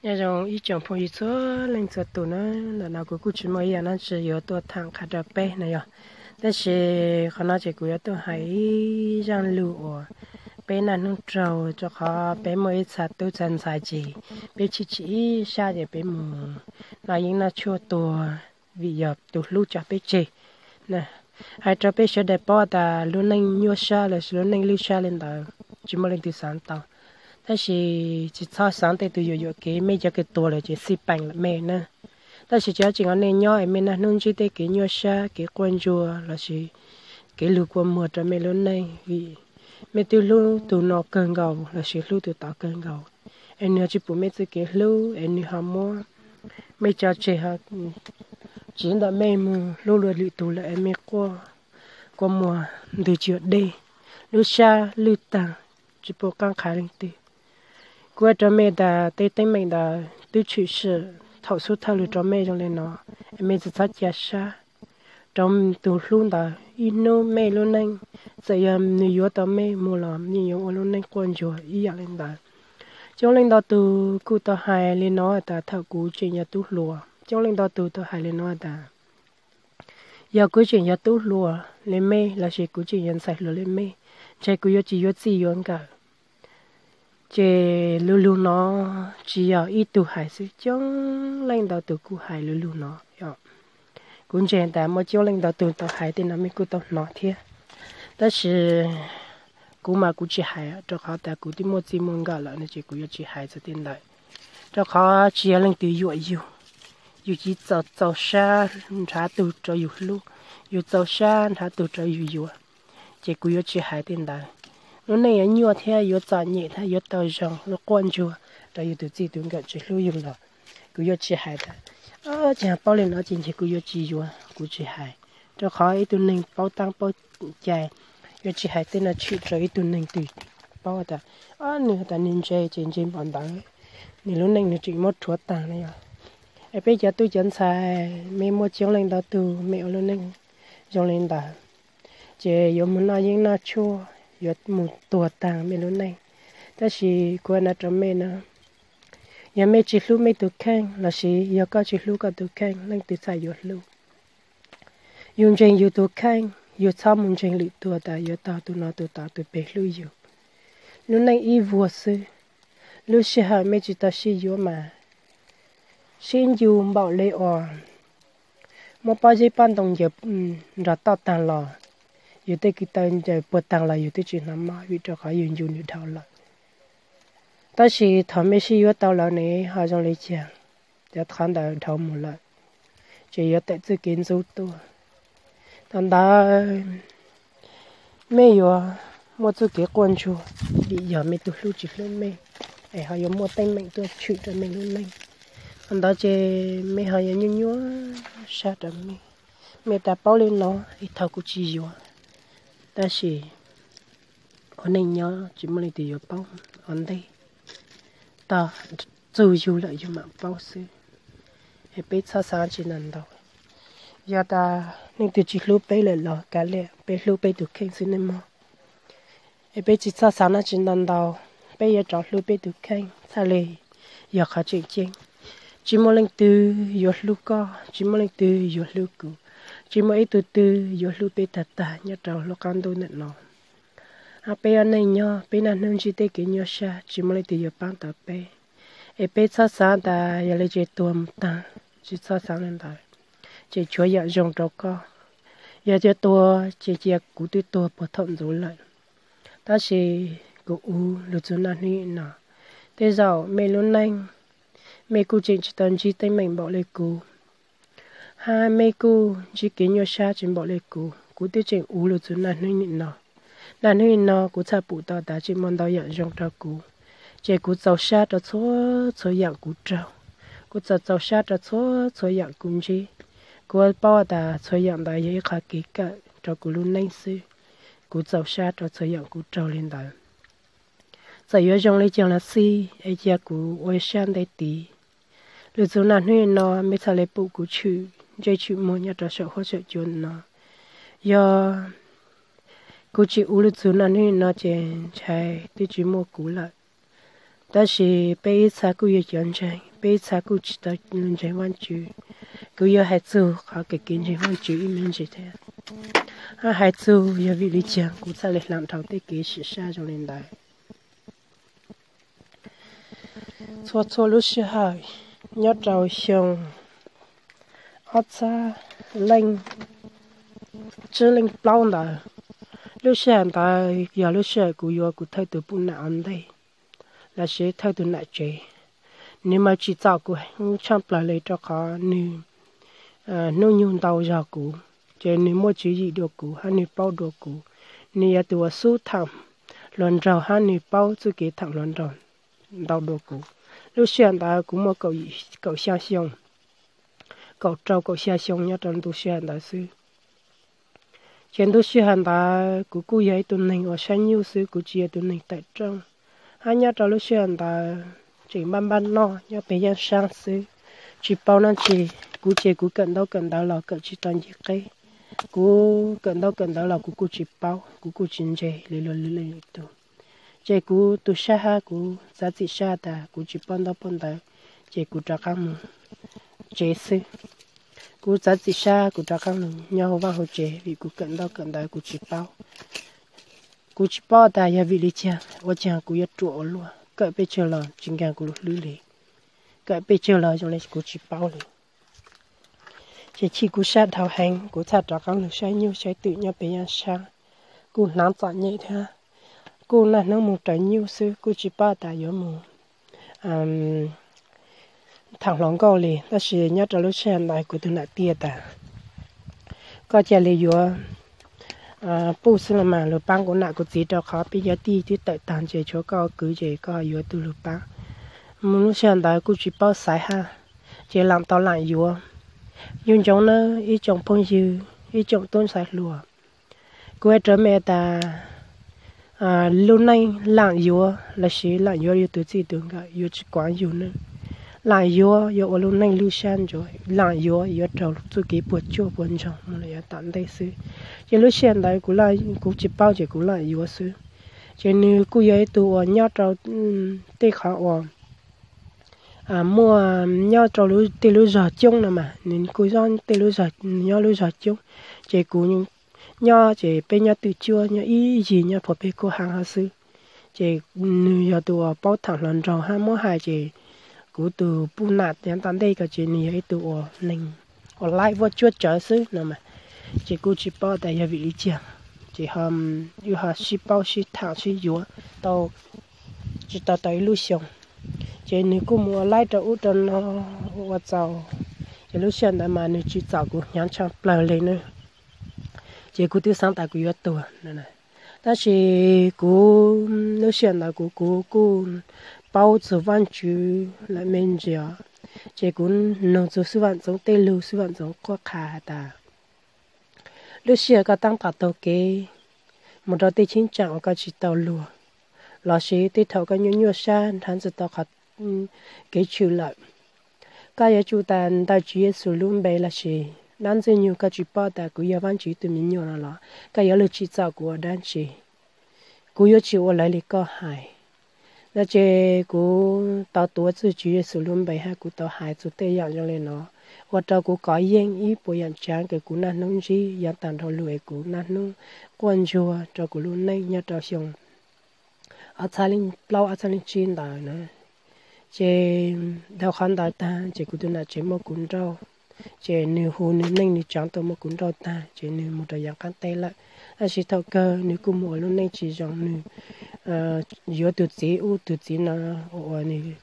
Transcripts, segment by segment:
Nyob zoo ib tsoom phooj ywg txhua leej txhua tus na, ntawm no kuv kuj tsis muaj ib yam dab tsi yuav tuaj tham qha rau peb no yog, tab sis qhov no ces kuv yuav tuaj hais ib zaj lus uas peb naj hnub raug, rau qhov peb muaj ib txha tub txha ntxhais ces peb chim chim ib sab ces peb mus noj yeeb noj tshuaj tuag vim yog tus hlub tso peb tseg. Hais rau peb sawv daws paub tas lub neej nyuaj sab lossis lub neej lwj sab li ntawd tsis muaj leej twg xav tau. Tab sis tsis txhob xav tej tus yuam yuam kev, mej cov kws tuag lawm ces xij peem lawm mej na. Tab sis tsis txhob tseem ua neej nyob es mej naj hnub ntsib tej kev nyuaj sab, kev quaj ntsuag lossis kev lug kua muag rau mej lub neej, vim mej twb hlub tus no kawg nkaus lossis hlub tus tod kawg nkaus, es nws ho tsis pum mej txoj kev hlub es nws ho muab mej tso tseg, tsiv ntawm mej mus hlub luag lwm tus lawm es mej quaj kua muag ntws cuag dej, lub sab lwj tag, tsis pom qab qha leej twg. Kuv hais rau mej tas tej teeb meem ntawd twb tshwm sim thaum xub thawj lug rau mej zoo li no, es mej tsis txhob cia sab rau tus hlub ntawd. Ib hnub mej lub neej, txawm yog nws yuav tau mej mus los yeej yuav ua lub neej quaj ntsuag ib yam li ntawd. Coob leej ntau tus kuj tau hais li no tas thaum kuv tseem yog tub hluas, coob leej ntau tus tau hais li no tas yog kuv tseem yog tub hluas li mej lossis kuv tseem yog ntxhais hluas li mej, ntshe kuv yuav tsis yuav txij yuav nkawm. Ces lub lug no tsis yog ib tug hais xwb, coob leej ntau tus kuj hais lub lug no. Kuv ntseeg tas muaj coob leej ntau tus tau hais tej no mej kuj tau hnov thiab, tab sis kuv mas kuv tsis hais rau qhov tas kuv twb muaj txij muaj nkawm lawm no ces kuv yuav tsis hais txog tej ntawd, rau qhov tsis yog leej twg yuam yus. Yus tsis txaus txaus sab nrhav tug rau yus hlub, yus txaus sab nrhav tug rau yus yuav, ces kuv yuav tsis hais tej ntawd. Lub neej yuav nyuaj thiab yuav txom nyem thiab yuav tau zoo lub quaj ntsuag rau yus tus txij tus nkawm tsis hlub yus los kuv yuav tsis hais tas, tsis yog paub li no ces ntshe kuv yuav tsis yuav, kuv tsis hais. Rau qhov ib tug neeg paub teeb paub cai yuav tsis hais tej no tshwm rau ib tug neeg twg paub tas, nws tas nws ntse ces ntse npaum ntawd, nws lub neej nws tseem muab rhuav taag no yog. Es peb cov tub cov ntxhais, mej muaj coob leej ntau tug mej ua lub neej zoo li ntawd, ces yuav mus noj yeeb noj tshuaj, yuav mus tuag taag mej lub neej. Tab sis kuv hais no rau mej na, yog mej tsis hlub mej tus kheej lossis yog koj tsis hlub koj tus kheej, leej twg txhaj yuav hlub? Yus ntseeg yus tus kheej, yus txhob mus ntseeg lwm tus tas yuav tau tus no tus tod tus pem hlub yus. Lub neej ib vuag xwb, lub sij hawm mej tsis tau sib yuav mas sib ncu npaum li uas muab pob zeb pob ntoo ncaws nrog toj taag los, yus tej kwv taw ncaws puag taag los yus twb tsis hnov mob vim rau qhov yus ncu nws dhau lawm. Tab sis thaum mej sib yuav tau lawm ne ho zoo li cas? Cov qhov ntawd dhau mus lawm, ces yuav tawm txuj kev ntxub tuaj. Thaum ntawd mej yuav muaj txuj kev quaj ntsuag vim yog mej tug hlub tsis hlub mej, es ho yuav muaj teeb meem tuaj tshwm rau mej lub neej. Thaum ntawd ces mej ho yuav nyuaj nyuaj sab rau mej, mej tas paub li no es thaum kuv tsis yuav. Tab sis ua neej nyob tsis muaj leej twg yuav paub ua ntej, tog txug yug lawm yug mam paub xwb. Es peb txhob xav tsis ntau ntau. Yog tas leej twg tsis hlub peb lawm los kav liam, peb hlub peb tus kheej xwb nej mog. Es peb tsis txhob xav no tsis ntau ntau, peb yuav rov hlub peb tus kheej txhaj li yog qhov tseem ceeb. Tsis muaj leej twg yuav hlub koj, tsis muaj leej twg yuav hlub kuv, tsis muaj ib tug twg yuav hlub peb tag tag nyob rau lub qab ntuj ntawm no. Peb ua neej nyob, peb naj hnub ntsib tej kev nyuaj sab, tsis muaj leej twg yuav paab tau peb. Es peb txhob xav tas yog li ces tuag mus taag, tsis txhob xav li ntawd. Ces tshuav yaam zoo rau koj. Yog tias tuag ces cia kuv twb tuag puag thaum ntxov lawm. Tab sis kuv ua lug txug naj hnub no, tej zaum mej lub neej, mej kuj tseem tsis tau ntsib teeb meem npaum li kuv, hab mej kuj ntsib kev nyuaj sab tsis npaum li kuv. Kuv twb tseem ua lug txug naj hnub no. Naj hnub no kuv txhaj pum tau tas tseem muaj ntau yaam zoo rau kuv. Ces kuv txaus sab rau txhua txhua yaam kuv raug. Kuv txaus txaus sab rau txhua txhua yaam kuv ntsib. Kuv paub tas txhua yaam ntawd yog ib qho kev kawm rau kuv lub neej xwb. Kuv txaus sab rau txhua yaam kuv raug li ntawd. Txawm yuav zoo li cas los xij, es cia kuv ua sab ntev tid. Lug txug naj hnub no, mej txhaj li pum kuv tshwm ntsej tshwm muag nyob rau saum huab saum cua no. Yog kuv tsis ua lug txug naj hnub no ces ntshai twb tsis muaj kuv lawm. Tab sis peb ib txha kuj yog cov ntseeg, peb txhaj kuj tsis tau ntseeg Vaajtswv. Kuv yuav hais txug qhov kawm kev ntseeg Vaajtswv ib me ntsis thiab. Hab hais txug yog vim li caag kuv txhaj le hla dhau tej kev sim sab zoo li ntawd. Txhua txhua lub sij hawm nyob rau xyoo ob txhab leej tsib leej plaub ntawd, lub sij hawm ntawd yog lub sij hawm kuv yuav kuv thawj tug puj nam ua ntej, lossis thawj tug nam tsev. Nws mas tsim txom kuv heev tshaaj plawg le rau qhov nws hnub nyoog ntau zog kuv, ces nws muaj tswv yim dua kuv hab nws paub dua kuv. Nws yog tus uas xub thaam hluas nraug hab nws paub txuj kev thaam hluas nraug ntau dua kuv. Lub sij hawm ntawd kuv muaj kaum xya xyoo, kaum rau kaum xya xyoo nyob rau ntu sij hawm ntawd xwb. Ces ntu sij hawm ntawd kuv kuj yog ib tug neeg uas saib nyuj xwb, kuv tsis yog tus neeg tawm rooj. Hab nyob rau lub sij hawm ntawd tseem npaj npaj noj nyob peg yaaj saab xwb, tsis paub dab tsi. Kuv ces kuv kawm ntaub kawm ntawv los kawm tsis tau ncig qeb. Kuv kawm ntaub kawm ntawv los kuv kuj tsis paub, kuv kuj tsis ntse li luag lwm leej lwm tug. Ces kuv tu sab hab kuv txav txim sab tas kuv tsis paub ntaub paub ntawv, ces kuv rov qaab mus tsev xwb. Kuv txav txim sab kuv rov qaab mus nyob hauv vaaj hauv tsev vim kuv kawm ntaub kawm ntawv kuv tsis paub. Kuv tsis paub tas yog vim li caag ua caag kuv yuav ruam ua luaj, kawm pes tsawg los tsis nkaag kuv lub hlwb li, kawm pes tsawg los zoo li kuv tsis paub li. Ces chim kuv sab dhau heev, kuv txhaj rov qaab lug saib nyuj saib twm nyob peg yaaj saab, kuj hnav txom nyem thiab, kuj naj hnub mus raws nyuj xwb, kuj tsis paub tas yuav mus thaam hluas nkauj li. Tab sis nyob rau lub sij hawm ntawd kuv tug nam tias tas koj ca le yuav puj xwb los mas lug paab kuv nam kuv txiv, rau qhov peb cov tij twb tawm taag ces tshuav koj kwv ces koj yuav tug lug paab. Mus lub sij hawm ntawd kuj tsis paub xaiv hab, ces laam tau laam yuav. Yuav ntsoov nawb ib tsoom phooj ywg, ib tsoom tub ntxhais hluas, kuv has rua mej tas lub neej laam yuav lossis laam yuav yug tug txij tug nkawm yuav tsis kuav yug nawb. Laam yuav yuav ua lub neej lwj sab ntsuav, laam yuav yuav raug txuj kev puas tsuaj puas ntsoog mus lawm yav tom ntej xwb. Ces lub sij hawm ntawd kuv tsis paub ces kuv laam yuav xwb. Ces nws kuj yog ib tug uas nyob rau tej qhov uas muaj nyob rau tej lub zog coob no mas, nws kuj nyob tej lub zog, nyob lub zog coob. Ces kuv nyob ces peb nyob twj cuab nyob ib yig nyob puag peg kuj hab hab xwb. Ces nws yog tus uas paub thaam hluas nraug hab muab hais ces kuv tus puj nam yav tom ntej ko ces nws yog ib tug uas neeg uas laib vuab tsuab tsawv xwb no mas. Ces kuj tsis paub tas yog vim li caag, ces ho wb ho sib paub sib thaam sib yuav tau tsis tau tau ib lub xyoo. Ces nws kuj mus ua laib rau ub rau no ua txaus. Ces lub sij hawm ntawd mas nws tsim txom kuv hnyav tshaj plawg li na. Ces kuv twb xaav tas kuv yuav tuag. Tab sis kuv lub sij hawm ntawd kuv kuv kuj paub txug Vaajtswv lawm me ntsis os. Ces kuv nug txug xib fwb Vaam Txoov tej lug, xib fwb Vaam Txoov quaj qha has tas, lub sij hawm koj taab tom taug kev mus rau tej cheeb tsam uas koj tsis tau luag, lossis tej thaum koj nyuaj nyuaj sab nrhav tsis tau qhov kev tshwm lawm, koj yuav tsum tas ntawm Tswv Yexus lub npe lossis dab Ntxwg Nyoog, koj tsis paub tas kuv yog Vaajtswv tus me nyuam no los koj yuav lug tsim txom kuv ua dab tsi? Kuv yuav tsis ua lawv li koj hais. No ces kuv tau tuav txug Tswv Yexus lub npe hab kuv tau hais txug tej yaam zoo li no, ua rau kuv kov yeej ib puas yaam tsaav kws kuv naj hnub ntsib yav taag nrho lug es kuv naj hnub quaj ntsuag rau kuv lub neej nyob rau xyoo ob txhab leej plaub ob txhab leej tsib ntawd na. Ces dhau qhov ntawd taag ces kuv tus nam tsev muab kuv nrauj, ces nws hu nws neej nws tsaav tuaj muab kuv nrauj taag ces nws mus rau yaav qaab teb lawm. Tab sis thaum kawg nws kuj mus ua lub neej tsis zoo, nws yuav tug txiv ub tug txiv no ua nws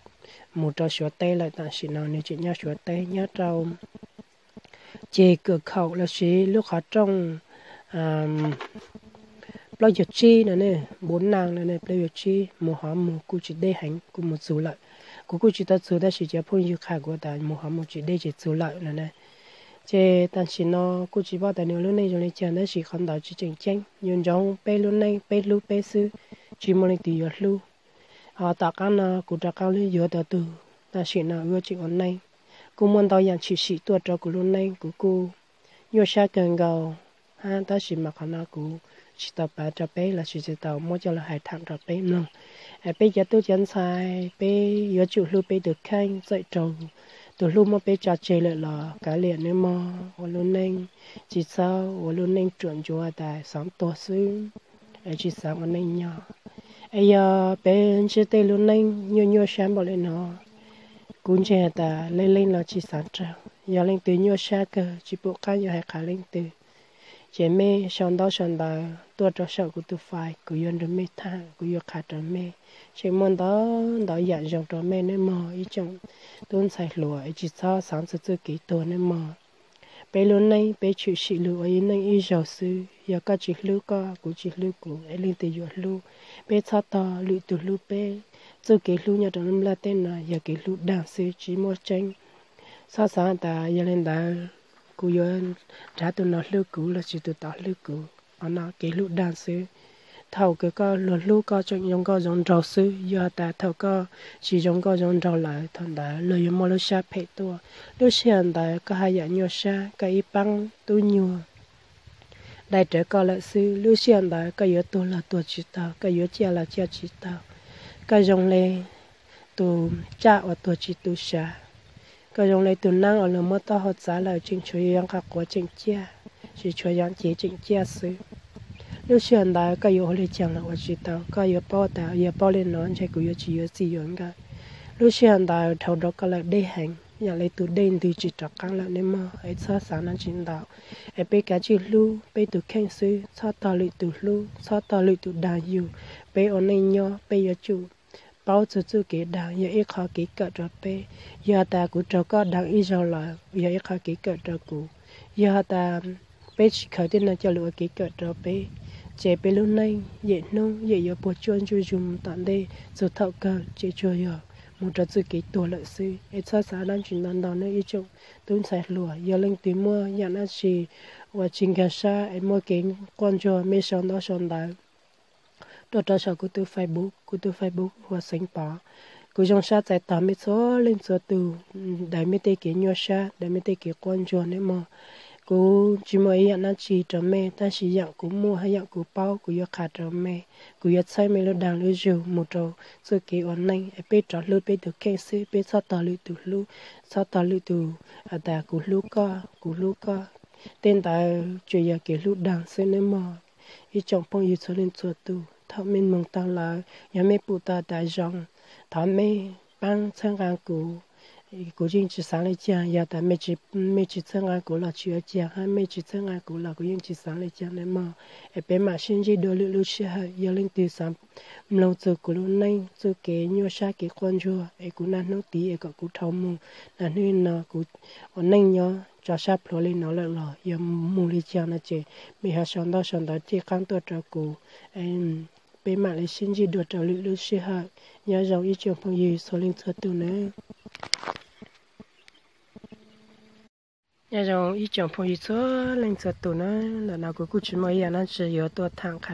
mus rau Suav teb lawm. Tam sim no nws tseem nyob Suav teb nyob rau ces kawm khaum lossis lub qhov rooj plaub caug tsib no ne, npuv naaj no ne, plaub caug tsib, mus hov mus kuj tsis deb heev, kuj mus txug lawm. Kuv kuj tsis tau txug tab sis cov phooj ywg qha kuv tas mus hov mus tsis deb ces txug lawm no na. Ces tam sim no kuj tsis paub tas nws ua lub neej zoo li cas tab sis qhov ntawd tsis tseem ceeb, yuav ntsoov peb lub neej peb hlub peb xwb, tsis muaj leej twg yuav hlub. Ho tom qaab no kuv rov qaab lug yuav tau tug, tam sim no wb tseem ua neej. Kuj muaj ntau yaam tshwm sim tuaj rau kuv lub neej, kuv kuj nyuaj sab kawg nkaus hab, tab sis mas qhov no kuv tsis tau pav rau peb los sis tsis tau muab coj los hais tham rau peb mloog. Peb cov tub cov ntxhais, peb yuav tsum hlub peb tus kheej, txawm raug tus hlub muab peb tso tseg lawm los kav liam nawb mog. Ua lub neej tsis txhob ua lub neej ruam ntsuav tas xaav tuag xwb, tsis xaav ua neej nyob. Es yog peb ntsib tej lub neej nyuaj nyuaj sab npaum li no, kuv ntseeg has tas leej leej los tsis xaav raug. Yog leej twg nyuaj sab kawg tsis pum qab yuav hais qha leej twg, ces mej sau ntaub sau ntawv tuaj rau saum kuv tus fai, kuv yuav nrog mej tham, kuv yuav qha rau mej. Tseem muaj ntau ntau yam zoo rau mej nawb mog ib tsoom tub ntxhais hluas, es tsis txhob xaav txug txuj kev tuag nawb mog. Peb lub neej peb tshwm sim lug ua ib neej ib zaug xwb, yog koj tsis hlub koj, kuv tsis hlub kuv, es leej twg yuav hlub? Peb txhob tog lwm tus hlub peb. Txuj kev hlub nyob rau lub nplaj teb no yog kev hlub daag xwb tsis muaj tseeb. Txhob xaav tas yog li ntawd kuv yuav nrhav tus no hlub kuv los sis tus tod hlub kuv. Qhov no kev hlub daag xwb. Thaum kws koj luag hlub koj tseem zoo nkauj zoo nraug xwb, yog has tas thaum koj tsis zoo nkauj zoo nraug lawm thaum ntawd luag yuav muaj lub sab phem tuaj. Lub sij hawm ntawd koj haj yam nyuaj sab, koj ib paab tub nyuag dai rawv koj lawm xwb. Lub sij hawm ntawd koj yuav tuag los tuag tsis tau, koj yuav ciaj los ciaj tsis tau. Koj zoo le tus tsaj uas tuag tsis tu sav, koj zoo le tus naab uas luag muab taub hau txav lawm tseem tshuav yaam qhov quav tseem ciaj, tsis tshuav yaam cev tseem ciaj xwb. Lub sij hawm ntawd koj yuav ua li caag los ua tsis tau, koj yuav paub tas yog paub li no ntshe kuv yuav tsis yuav txij yuav nkawm. Lub sij hawm ntawd dhau rau koj lawm dej heev, yaam le tus dej ntws tsis rov qaab lawm nawb mog. Es txhob xaav dlaab tsi ntau, es peb kav tsij hlub peb tus kheej xwb, txhob tog lwm tus hlub, txhob tog lwm tus daag yug. Peb ua neej nyob peb yuav tsum paub txug txuj kev daag yog ib qho kev kawm rau peb. Yog has tas kuv raug koj daag ib zaug lawm yog ib qho kev kawm rau kuv. Yog has tas peb tsis khaws tej no coj lug ua kev kawm rau peb, ces peb lub neej yim hnub yim yuav puas tsuaj ntsuj zus mus tom ntej, txug thaum kawg ces tsuas yog mus rau txuj kev tuag lawm xwb. Es txhob xaav dlaab tsi ntau ntau nawb ib tsoom tub ntxhais hluas. Yog leej twg muaj yaam dlaab tsi uas tsis nkag sab es muaj kev quaj ntsuag, mej sau ntaub sau ntawv tuaj rau saum kuv tus Facebook, kuv tus Facebook hu ua Xeev Pov. Kuv zoo sab txais tos mej txhua leej txhua tug, daws mej tej kev nyuaj sab, daws mej tej kev quaj ntsuag nawb mog. Kuv tsis muaj ib yaam dlaab tsi rau mej, tab sis yaam kuv muaj hab yaam kuv paub kuv yuav qha rau mej. Kuv yuav txhawb mej lub dag lub zug mus rau txuj kev ua neej, es peb rov hlub peb tus kheej xwb, peb txhob tog lwm tus hlub, txhob tog lwm tus has tas kuv hlub koj, kuv hlub koj. Tej ntawd tsuas yog kev hlub daag xwb nawb mog. Ib tsoom phooj ywg txhua leej txhua tug, thaum mej mloog taag lawm, yog mej pum tau tas zoo, thov mej paab txhawb nqaa kuv. Kuv yeej tsis xaav le caag, yog tas mej tsis txhawb nqaa kuv los tsis ua caag, hab mej tsis txhawb nqaa kuv los kuv yeej tsis xaav le caag nawb mog. Es peb mam sib ntsib dua lwm lub sij hawm. Yog leej twg xaav mloog txug kuv lub neej txuj kev nyuaj sab kev quaj ntsuag, es kuv naj hnub tid es kom kuv dhau mus, naj hnub no kuv ua neej nyob tso sab plhuav li no lawm los yog mus li caag no ces mej ho sau ntaub sau ntawv caj qaab tuaj rau kuv. Peb mam li sib ntsib dua rau lwm lub sij hawm. Nyob zoo ib tsoom phooj ywg txhua leej txhua tug nawb. Nyob zoo ib tsoom phooj ywg txhua leej txhua tug nawb, ntawm no kuv kuj tsis muaj ib yaam dlaab tsi yuav tuaj tham qha